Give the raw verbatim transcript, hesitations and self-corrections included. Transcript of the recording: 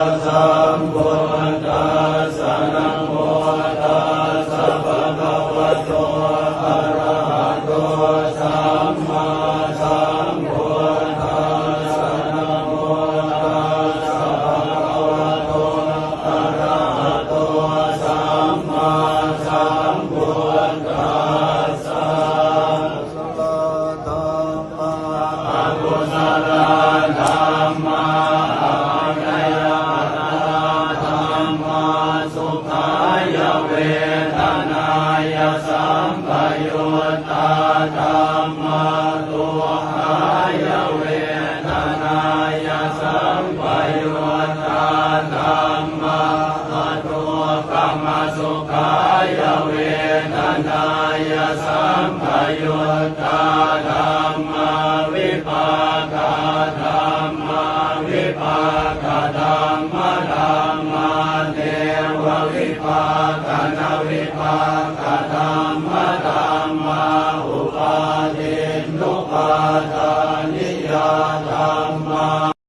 Sambuddhassa. Namo tassa bhagavato arahato sammāsambuddhassa. Namo tassa bhagavato arahato sammāsambuddhassa. Akusala dhammā, abyākatā dhammā, sukhāya vedanāya sampayuttā dhammā, dukkhāya vedanāya sampayuttā dhammā, adukkhamasukhāya vedanāya sampayuttā dhammā, vipākā dhammā, vipākadhammadhammā, nevavipākanavipākadhammadhammā, upādinnupādā